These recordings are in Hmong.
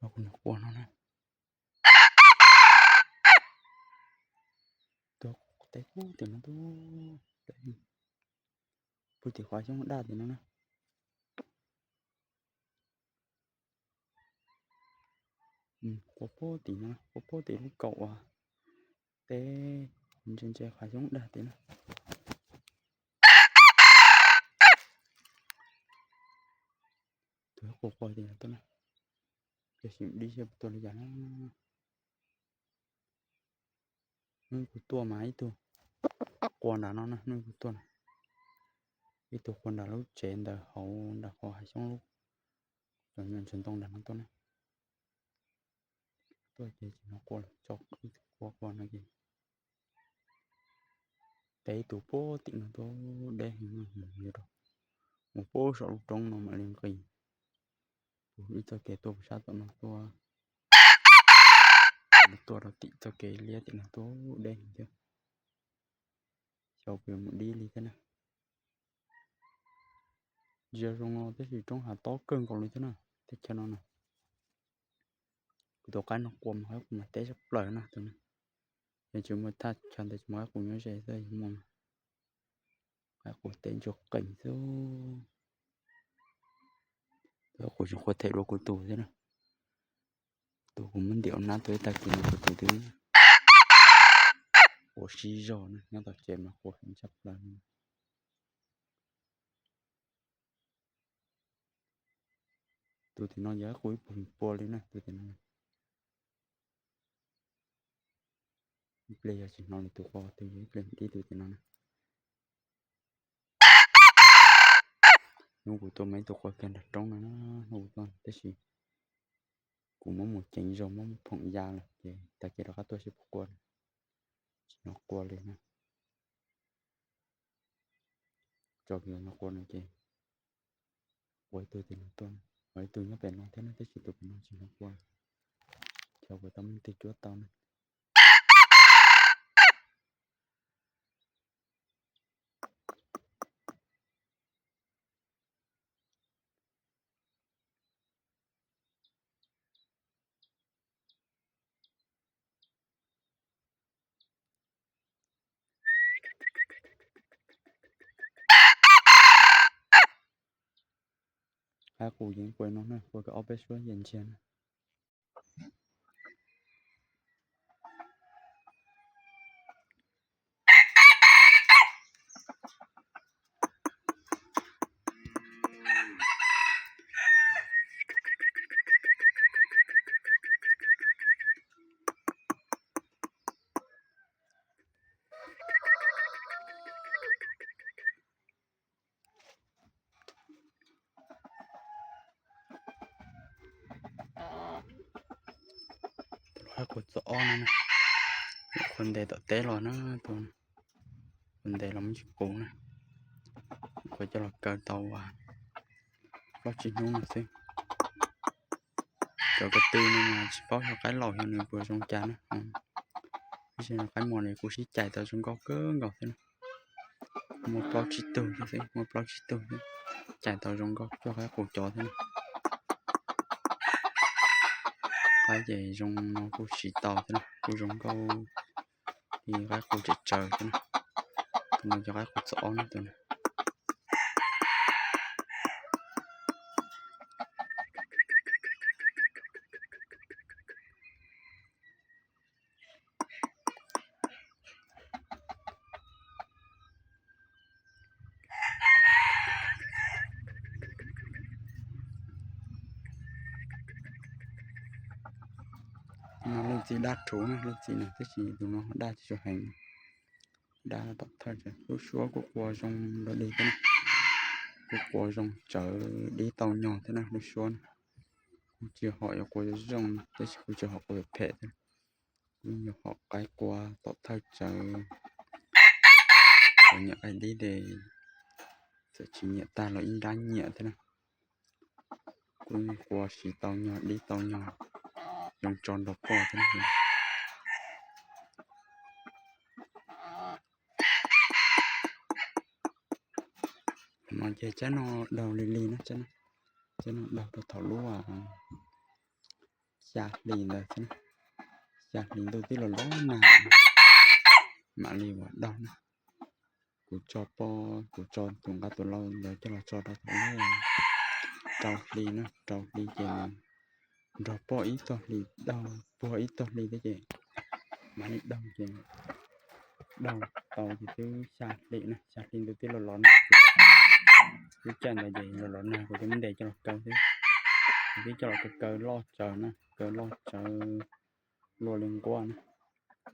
Kuv nrog quaj no na. Tuaj teb puag tim no tuaj, puag tim qhov xyoob daj tim no na. Quaj puag tim no, quaj puag tim lub kaum uas teb ntse ntse qhov xyoob daj tim no. Tus quaj quaj tim no tuaj na, cia sim dib seb puas tuaj li cas na. Hnub kuv tuaj mas ib tug quaj nram no na, hnub kuv tuaj na, ib tug quaj nram lub tsev ntawd hauv nram qhov hav xyoob lub, cov nyuam ntsis ntoo nram no tuaj na. Tuaj ces tsis hnov quaj lawm, tso ib tug quaj quaj no ces teb ib tug puag tim no tuaj deb heev, mus puag saum lub roob no mam li nqis. Tus ib txoj kev tuaj puag sab tom no tuaj, tuaj rau tim txoj kev liab tim no tuaj deb heev thiab. Xyov puas yuav mus dib li thiab na. Ntsia zoo no tab sis roob hav tob kawg nkaus li thiab na, teb chaws no na. Kuv tus qaib no quaj mas qaib qus mas teb tshaj plaws na tus no. Yog tsis muaj thaj chaw ntawd tsis muaj qaib qus nyob ze xwb, yog muaj mas qaib qus teb ntsuag qees xwb. Qaib qus tseem quaj them dua kuv tus thiab na. Tus kuv muab ntim ua nab tuaj ib tag kis no kuv tus twb quaj sib zog na, nyob tom tsev mas quaj heev tshaj plaws. Tus tim no yog qaib qus ib puas pua li na, tus tim no. Ib pliag yog tsis hnov li tus quaj twg yog ib pliag dib tus tim no na. Hnub kuv tuaj mas ib tug quaj kiag nram roob no na, hnub kuv tuaj tab sis kuv muab mus ceev zog muab phoom ya lawm ces tag kis rov qab tuaj seb puas quaj, tsis hnov quaj li na. Tso kiag no quaj no ces ua ib tug tim no tuaj, ua ib tug nyob pem no thiab na, tab sis tus pem no tsis hnov quaj. Xyov puas tau muaj leej twg cuab tau na. Qaib qus yeej quaj no na, quaj kom ob peb suab yeej ntsiag na. Tus qaib qus txom ob no na, qhuav ntes tom teb los na, tus qhuav ntes los muab tsis qus na, qhuav coj los kaw tau plaub tsib hnub no xwb. Cov ko tw no mas tsis paub yog qaib laus yog nws puas zoo cas na. Tab sis qaib muas li kuj sib cais tau zoo nkauj kawg nkaus xwb na. Muaj plaub tsib tug xwb, muaj plaub tsib tug xwb, cais tau zoo nkauj cuag qaib qus cov xwb na. Qaib ces zoo no kuj siv tau xwb na, kuj zoo nkauj li qaib qus tseem tsawv xwb na. Tus no cov qaib qus txom ob no tus na. No leej txiv dab rhuv na, leej txiv no tab sis tus no daj tsis tshua heev. Dab tom thawj, lub suab kuj qua zoo nrov dig thiab na, kuj qua zoo tsawv dib tau nyog thiab na lub suab na. Kuj tsis hom yuav qua zoo zoo, tab sis kuj tsis hom qua phem thiab. Kuj yog hom qaib qua tom thawj tsawv, kuv nyiam qaib dib ces txawm tsis nyiam tag los ib nrab nyiam thiab na. Kuj qua siv tau nyog dib tau nyog, zoo tso nrog poj thiab. No ces tsab no daug li li na, tsab no daug rau thaum lub, xya hli ntawd xwb, xya hli ntuj twb los los nag mam li ua daug na. Kuv tso poj, kuv tso tus nqa tus lau ntawd coj los tso rau thaum rau hli na, rau hli ces nrog poj ib tog hli, daug puag ib tog hli thiab ces mam li daug ces daug tau ces twb xya hli na, xya hli ntuj twb los los nag ces twb caij ntawd ces los los nag kuv thiaj muab ntes coj los kaw xwb. Kuv twb coj los kaw kaw loj tsawv na, kaw loj tsawv, luaj li nquab na,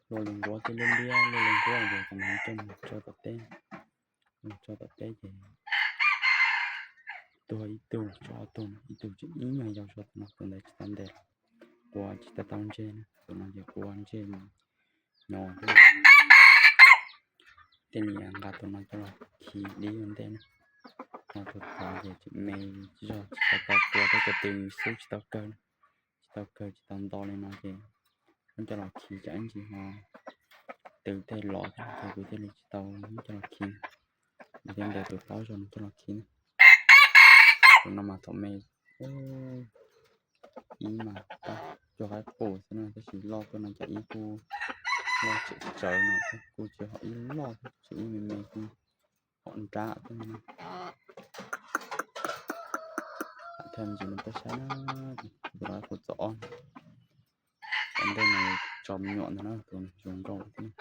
luaj li nquab twb liab liab, luaj li nquab ces kuv mam coj mus tso tom teb, tso tom teb ces tuag ib tug los tso ob tug, ib tug tseem ib nyuag yau so tus no, tus ntawd tsis tau ntes, quav tsis tau tau ntsej na, tus no ces quav ntsej nyo thiab. Thiaj li nqa tus no coj los khi dib ua ntej na, no tus tod ces tseem me zog tsis tau tau quav thiab, cov tw xub tsis tau kawg, tsis tau kawg tsis tau nto li no ces muab coj los khi tsam ib ntsis ho tw tej lov thiab ces kuv thiaj li tsis tau muab coj los khi, kuv thiaj ntes tus taub zog no coj los khi. Tus no mas thaum me ib mas tab cuag qaib qus xwb na, tab sis loj tuaj no cas ib kuj loj tsawv tsawv no thiab, kuj tsis hom ib loj thiab, tsis ib me me kuj hom nrab thiab no. Tham ntsis no peb saib na, tus qaib qus txom ob, tom ntej no tso me nyuam ntag na, tus no zoo nkauj thiab.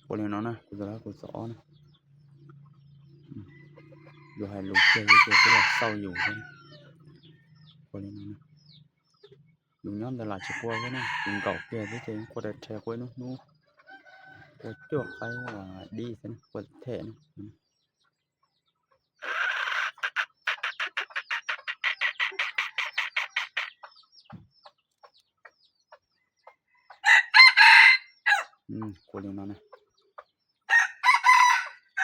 Ua li no na, kuv tus qaib qus txom ob na, yus hais lus kiag xwb ces twb los xauj yus thiab. Ua li no na, yus nyob ntawd lam tsis qua thiab na, yus nkaum kiag xwb ces quaj rhe rhe, quaj ib hnub hnub, quaj cuaj qaib dib xwb na, quaj them na. Ua li no na,